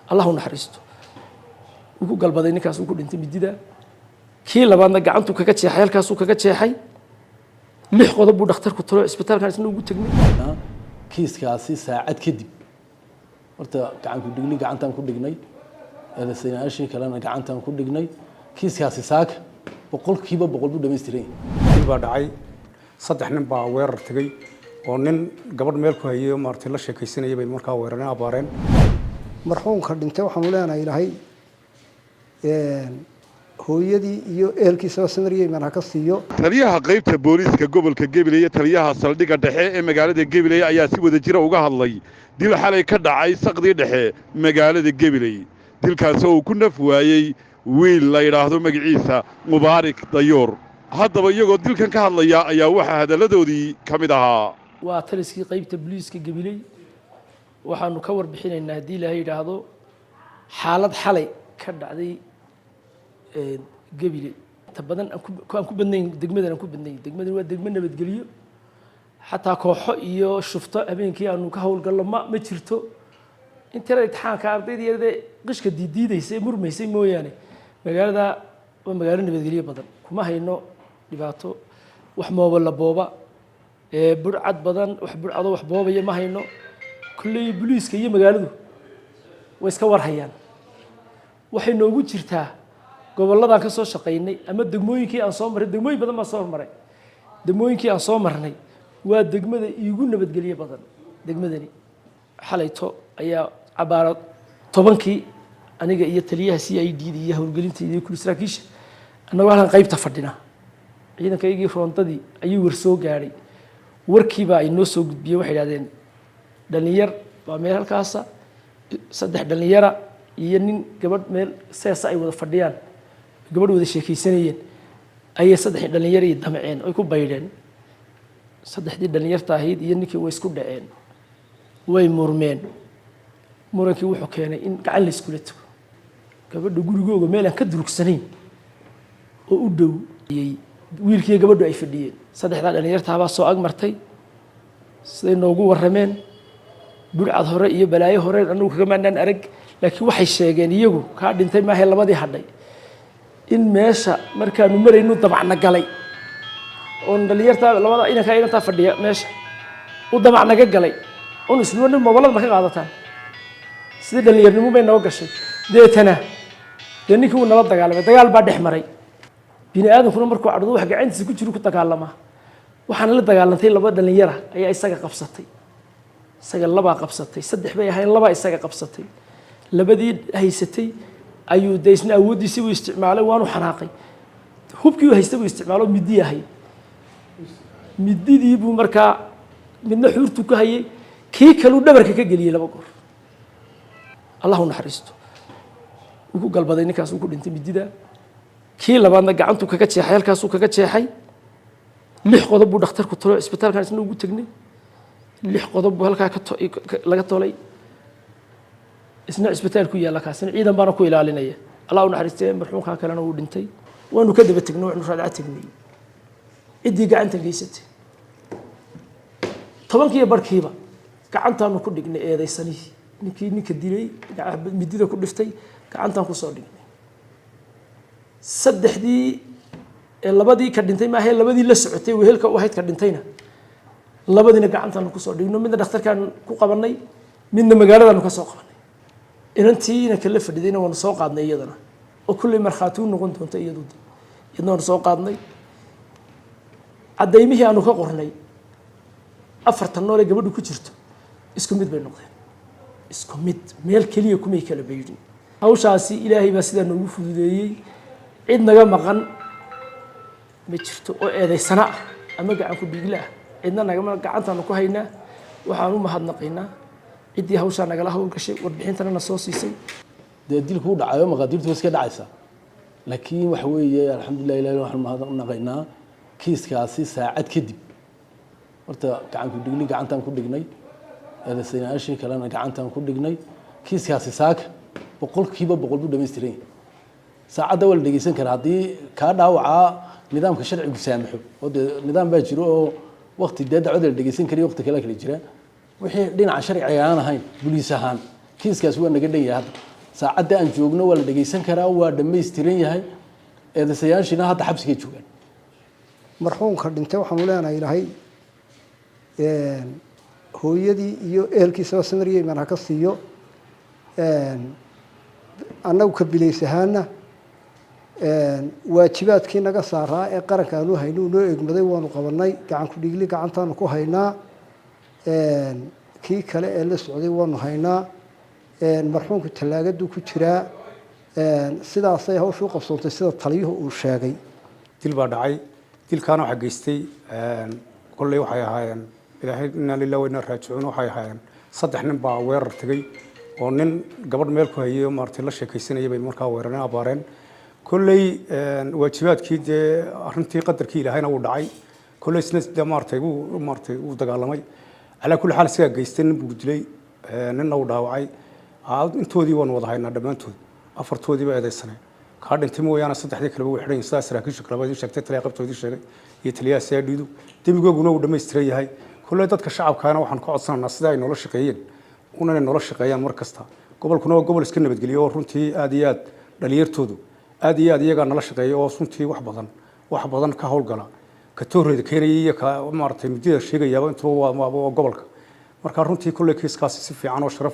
Allah u naxariisto. Wuu ku galbaday ninkaas, uu ku dhintay midida. Kii labaadna gacantuu kaga jeexay, halkaasuu kaga jeexay. 6 qodob buu dhakhtarku talo, isbitaalkan isna ugu tegnay. Kiiskaasi saacad kadib horta gacan ku dhigni, gacantaan ku dhignay. Eedaysanayaashii kalena gacantaan ku dhignay. Kiiskaasi saaka 100% buu dhamaystiran yahay. Dil baa dhacay. 3 nin baa weerar tegey oo nin gabadh meel ku hayay oo maaragtay la sheekaysanayay bay markaa weerareen, abaareen. Marxuumka dhintay waxaanu leenahay Ilaahay hooyadii iyo ehelkiisaba samir iimaan ha ka siiyo. Taliyaha qaybta booliiska gobolka Gabiley iyo taliyaha saldhigga dhexe ee magaalada Gabiley ayaa si wada jira uga hadlay dil xalay ka dhacay saqdii dhexe magaalada Gabiley, dilkaasoo uu ku naf waayey wiil la yidhaahdo magaciisa Mubaarik Dayuur. Haddaba iyagoo dilkan ka hadlaya ayaa waxaa hadalladoodii ka mid ahaa: Waa taliskii qaybta booliiska Gabiley. Waxaanu ka warbixinaynaa, haddii Ilaahay yidhaahdo, xaalad xalay ka dhacday Gabiley. Inta badan aan ku badnayn degmadan, aan ku badnayn. Degmadan waa degmo nabadgelyo, xataa kooxo iyo shufto habeenkii aanu ka howlgallo ma jirto. Intana imtixaanka ardayda yarade qishka diidiidaysa ee murmaysay mooyaane, magaalada waa magaalo nabadgelyo badan. Kuma hayno dhibaato, wax mooba la booba, burcad badan, wax burcado wax boobaya ma hayno. Kolley booliiska iyo magaaladu way iska warhayaan. Waxay noogu jirtaa gobolladaan ka soo shaqaynay ama degmooyinkii aan soo marray. Degmooyin badan baan soo maray. Degmooyinkii aan soo marnay waa degmada iigu nabadgelyo badan degmadani. Xalayto ayaa cabaaro 10-kii aniga iyo taliyaha CID da iyo howlgelinta iyo kuli saraakiisha, annagoo halkan qaybta fadhina, ciidankaygii roondadii ayuu war soo gaadhay. Warkiibaa ay noo soo gudbiyeen. Waxay idhahdeen dhalinyar baa meel halkaasa, 3 dhalinyara iyo nin gabadh meel seesa ay wada fadhiyaan, gabadh wada sheekaysanayeen, ayay saddexdii dhalinyarii damceen, ay ku baydheen. Saddexdii dhalinyarta ahayd iyo ninkii way isku dhaceen, way murmeen. Murankii wuxuu keenay in gacan la iskula tago. Gabadha gurigooga meel aan ka durugsanayn oo u dhow wiilkiiyo gabadhu ay fadhiyeen, saddexdaa dhalinyartaabaa soo ag martay. Siday noogu warrameen, burcad hore iyo balaayo hore annagu kagamaanaan arag, laakiin waxay sheegeen iyagu, kaa dhintay maahay, labadii hadhay, in meesha markaanu maraynu damacna galay oon dhalinyartaa labada inankaa inantaa fadhiya meesha u damac naga galay, oon isnoo nin mobolada ma ka qaadataan. Sidii dhalinyarnimo bay noo gashay. Deetana dee ninkii wuu nala dagaalamay, dagaal baa dhex maray. Bini aadamkuna markuu cadhado wax gacantiisa ku jiru ku dagaalamaa. Waxaana la dagaalantay laba dhalinyara ayaa isaga qabsatay. Isaga labaa qabsatay, saddex bay ahayn, labaa isaga qabsatay. Labadii haysatay ayuu dee isna awooddiisii buu isticmaalay, waanu xanaaqay. Hubkii uu haystay buu isticmaalo, midi ahayd. Mididii buu markaa midna xuurtu ka hayay, kii kaluu dhabarka ka geliyey laba goor. Allah u naxariisto. Wuu ku galbaday ninkaas, uu ku dhintay midida. Kii labaadna gacantuu kaga jeexay, halkaasuu kaga jeexay. 6 qodob buu dhakhtarku talo, isbitaalkan isna ugu tegnay. 6 qodob buu halkaa laga tolay, isna isbitaal ku yaalla. Kaasina ciidan baana ku ilaalinaya. Allah u naxariistee, marxuumkaa kalena wuu dhintay. Waanu ka daba tegnay, waxnu raadca tegnay ciddii gacanta geysatay. 10-kiiyo barhkiiba gacantaanu ku dhignay eedaysanihii, ninkii ninka dilay, midida ku dhiftay, gacantaan kusoo dhignay. Saddexdii, labadii ka dhintay maahae, labadii la socotay, wehelka u ahayd ka dhintayna, labadiina gacantaanu kusoo dhigno. Midna dhakhtarkaan ku qabanay, midna magaaladaanu ka soo qabanay. Inantii inanka la fadhidayna waanu soo qaadnay iyadana, oo kulley markhaati u noqon doonta iyadu. Iyadna waanu soo qaadnay. Caddaymihii aanu ka qornay afartan nool ee gabadhu ku jirto isku mid bay noqdeen, isku mid, meel keliya kumay kala baydhin. Hawshaasi Ilaahay baa sidaa noogu fududeeyey. Cid naga maqan ma jirto oo eedaysana ah ama gacan ku dhiigle ah. Cidna nagama, gacantaanu ku haynaa. Waxaan u mahadnaqaynaa ciddii hawshaa nagala hawl gashay, warbixintana na soo siisay. Dee dilku u dhacayo, maqaadiirtu way iska dhacaysaa, laakiin waxa weeye, alxamdulilah, Ilahi waxaan mahadnaqaynaa. Kiiskaasi saacad kadib horta gacan ku dhigni, gacantaan ku dhignay. Eedaysanayaashii kalena gacantaan ku dhignay. Kiiskaasi saaka 100% buu dhamaystiran yahay. Saacadda waa la dhegeysan karaa haddii kaa dhaawacaa nidaamka sharcigu saamaxo, oo dee nidaam baa jiro oo waqti dee dacwada la dhegeysan kariyo, waqti kale kala jira. Wixii dhinaca sharciga aan ahayn, boliis ahaan kiiskaasi waa naga dhan yahay hadda. Saacadda aan joogno waa la dhegeysan karaa, waa dhammaystiran yahay. Eedeysayaashiina hadda xabsigay joogaan. Marxuumka dhintay waxaanu leenahay, Ilaahay hooyadii iyo ehelkiisaba samir iimaan ha ka siiyo. Annagu ka bilays ahaana waajibaadkii naga saaraa ee qaranka aanu hayno uu noo egmaday waanu qabanay. Gacan ku dhigli gacantaanu ku haynaa, kii kale ee la socday waanu haynaa. Marxuumku tallaagaduu ku jiraa. Sidaasay hawshu u qabsoontay, sida taliyuhu uu sheegay. Dil baa dhacay. Dilkaana waxaa geystay kolley waxay ahaayeen, Ilaahay, inaa lilah wa inaa raajicuun, waxay ahaayeen saddex nin baa weerar tegey oo nin gabadh meel ku hayay oo maaragtay la sheekaysanayay bay markaa weerareen, abaareen. Kolley waajibaadkii dee arrintii qadarkii Ilaahayna wuu dhacay. Kolley isna dee maaragtay wuu maaragtay wuu dagaalamay. Calaa kulli xaal, isagaa geystay. Nin buu dilay, ninna wuu dhaawacay. Intoodii waanu wada haynaa dhammaantood. Afartoodii baa eedaysaneen, kaa dhintay mooyaane saddexdii kaleba way xidhan yihiin, sidaa saraakiisha kaleba idin sheegtay, taliya qaybtoo idin sheegay iyo taliyaha CID-du. Dembigooguna wuu dhammaystiran yahay. Kolley dadka shacabkaana waxaan ka codsanaynaa sida ay noola shaqeeyeen un inay noola shaqeeyaan mar kasta. Gobolkuna waa gobol iska nabadgeliyo oo runtii aad iyo aad dhalinyartoodu aad iyo aad iyagaa nala shaqeeya, oo runtii wax badan ka howlgala. Ka tooreyda keenaya iyo ka maaragtay midida sheegayaaba intuba waa gobolka. Marka runtii kolley kiiskaasi si fiican oo sharaf